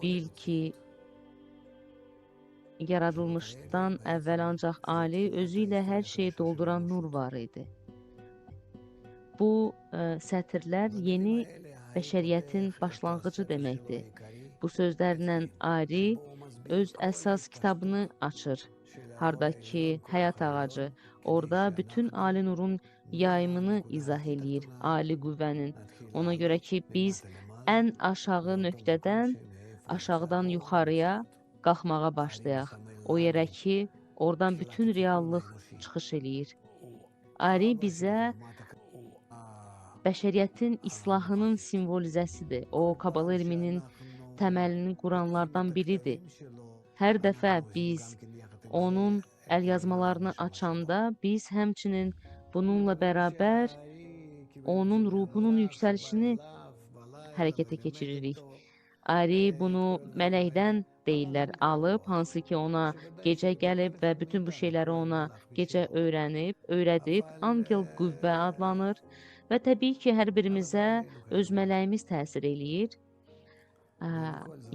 Bil ki, yaradılmışdan əvvəl ancaq Ali özü ilə hər şeyi dolduran nur var idi. Bu sətirlər yeni bəşəriyyətin başlanğıcı deməkdir. Bu sözlərlə Ari öz əsas kitabını açır. Hardakı həyat ağacı, orada bütün ali nurun yayımını izah eləyir, ali qüvvənin. Ona görə ki, biz ən aşağı nöqtədən, aşağıdan yuxarıya qalxmağa başlayaq. O yerə ki, oradan bütün reallıq çıxış eləyir. Ari bizə bəşəriyyətin islahının simvolizəsidir. O, Kabala elminin təməlini quranlardan biridir. Hər dəfə biz onun əlyazmalarını açanda, biz həmçinin bununla bərabər onun ruhunun yüksəlişini hərəkətə keçiririk. Ari bunu mələkdən deyirlər, alıb, hansı ki ona gecə gəlib və bütün bu şeyləri ona gecə öyrənib, öyrədib, angel qüvvə adlanır və təbii ki, hər birimizə öz mələyimiz təsir eləyir.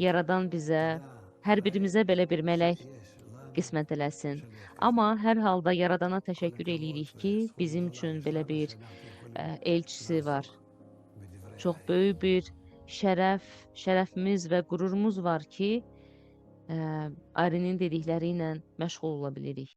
Yaradan bizə, hər birimizə belə bir mələk qismət eləsin. Amma hər halda Yaradana təşəkkür eləyirik ki, bizim üçün belə bir elçisi var. Çox böyük bir şərəf, şərəfimiz və qürurumuz var ki, Arinin dedikləri ilə məşğul ola bilirik.